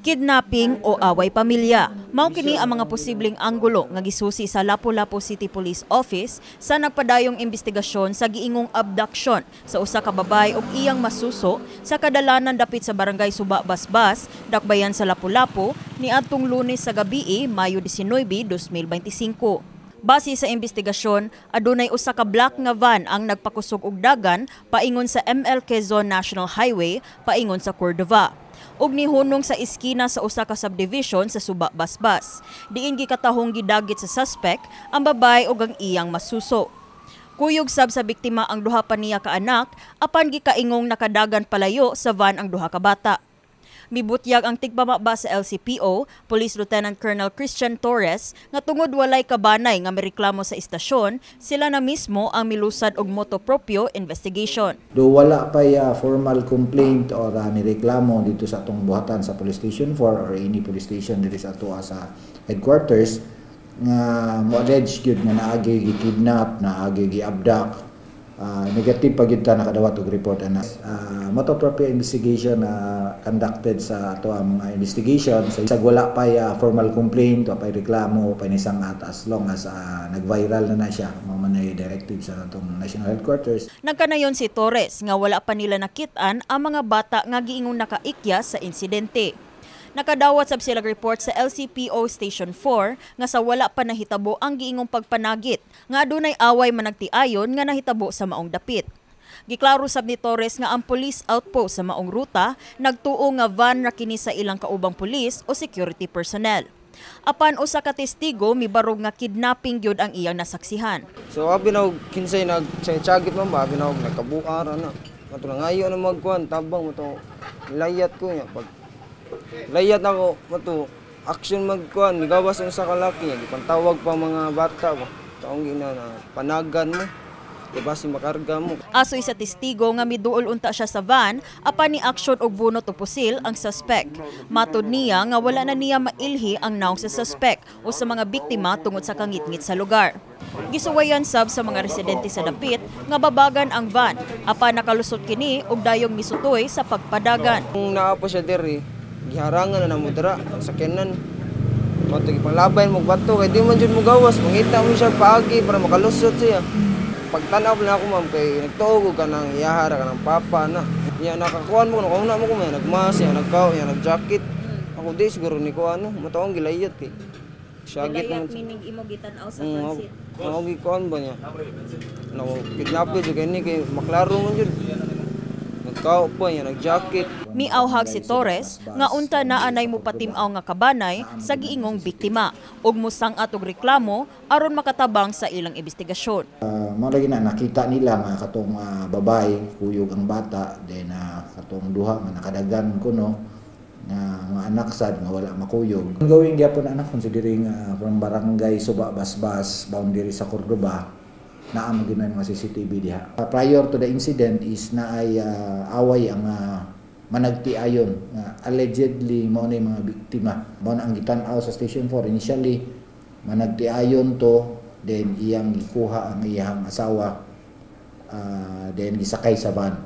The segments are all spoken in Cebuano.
Kidnapping o away pamilya. Mao kini ang mga posibleng anggulo nga gisusi sa Lapu-Lapu City Police Office sa nagpadayong investigasyon sa giingong abduction sa usa ka babay ug iyang masuso sa kadalanan dapit sa Barangay Suba Basbas, Dakbayan sa Lapu-Lapu niadtong Lunes sa gabii, Mayo 19, 2025. Base sa investigasyon, adunay usa ka black nga van ang nagpakusog og dagan paingon sa ML Quezon National Highway paingon sa Cordova ug nihunong sa iskina sa usa ka subdivision sa Suba Basbas. Diin gikatahong gidagit sa suspect ang babay ug ang iyang masuso. Kuyog sab sa biktima ang duha pa niya ka anak, apan gikaingong nakadagan palayo sa van ang duha ka bata. Mibutyag ang tigpamaba sa LCPO, Police Lieutenant Colonel Christian Torres, nga tungod walay kabanay nga mireklamo sa istasyon, sila na mismo ang milusad og motu proprio investigation. Do wala pa formal complaint or nireklamo dito sa atong buhatan sa Police Station 4 or any police station diri sa ato sa headquarters nga mo allege gyud nga naagi gi-kidnap, naagi gi-abduct, negative pa gyud ta nakadawat og report ana. Motu proprio investigation na conducted sa ato ang mga investigation sa wala pa formal complaint o pa reklamo pa nisangat, as long as nag-viral na na siya, mao man ay directive sa atong national headquarters. Nagkanayon si Torres nga wala pa nila nakit-an ang mga bata nga giingong nakaikya sa insidente. Nakadawat sab sila report sa LCPO Station 4 nga sa wala pa nahitabo ang giingong pagpanagit nga adunay away managtiayon nga nahitabo sa maong dapit. Giklaro sab ni Torres nga ang police outpost sa maong ruta nagtuo nga van ra kini sa ilang kaubang pulis o security personnel. Apan usa ka testigo mibarog nga kidnapping gyud ang iyang nasaksihan. So abi na og kinsay nag tsagit man ba, abi na og nagkabuar ana. Mato nangayo na magkuan tabang mo to, layat ko niya. Pag layat ako mato action magkuan, migawas ang sa kalaki niya, gipantawag pa mga bata ba. Taong gina na panagan mo. Di ba si makarga mo. Asoy sa testigo nga miduol unta siya sa van apan ni aksyon og bunot og pusil ang suspect. Matod niya nga wala na niya mailhi ang nawong sa suspect o sa mga biktima tungod sa kangitngit sa lugar. Gisuwayan sab sa mga residente sa dapit nga babagan ang van apan nakalusot kini og dayong misutoy sa pagpadagan. Kung naa pa siya diri, giharangan na namo dira ang sakyanan. Mato gipanglabay mo bato kay di man jud mo gawas, mangita mo siya paagi para makalusot siya. Pagtan-aw na ako, ma'am, kay nagtuog og kanang iyahara kanang papa na. Niya nakakuan mo kuno mo ko may nagmas, niya nagkaw, niya nagjacket. Ako di siguro ni ko ano, mataong gilayat kay. Syagit naman. Meaning imo gitan-aw sa Ako gikuan ba niya? Nako, kidnap jud kay ni kay maklaro man jud. Nagkaw pa niya, nagjacket. Miawhag si Torres nga unta na anay mupatim-aw nga kabanay sa giingong biktima ug musang-at og reklamo aron makatabang sa ilang investigasyon. Mao lagi na nakita nila nga katong babay kuyog ang bata, then katong duha nga nakadagan kuno nga mga anak sad nga wala makuyog. Ang gawin gyapon anak, considering from Barangay Suba Basbas boundary sa Cordova naa man gyud mga CCTV diha. Prior to the incident is naay away ang managtiayon nga allegedly mao na yung mga biktima. Mao na ang gitan-aw sa Station 4 initially, managtiayon to, then iyang gikuha ang iyang asawa, then gisakay sa van.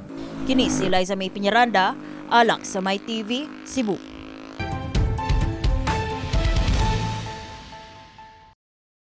Kini si Liza May Piñaranda, alang sa My TV, Cebu.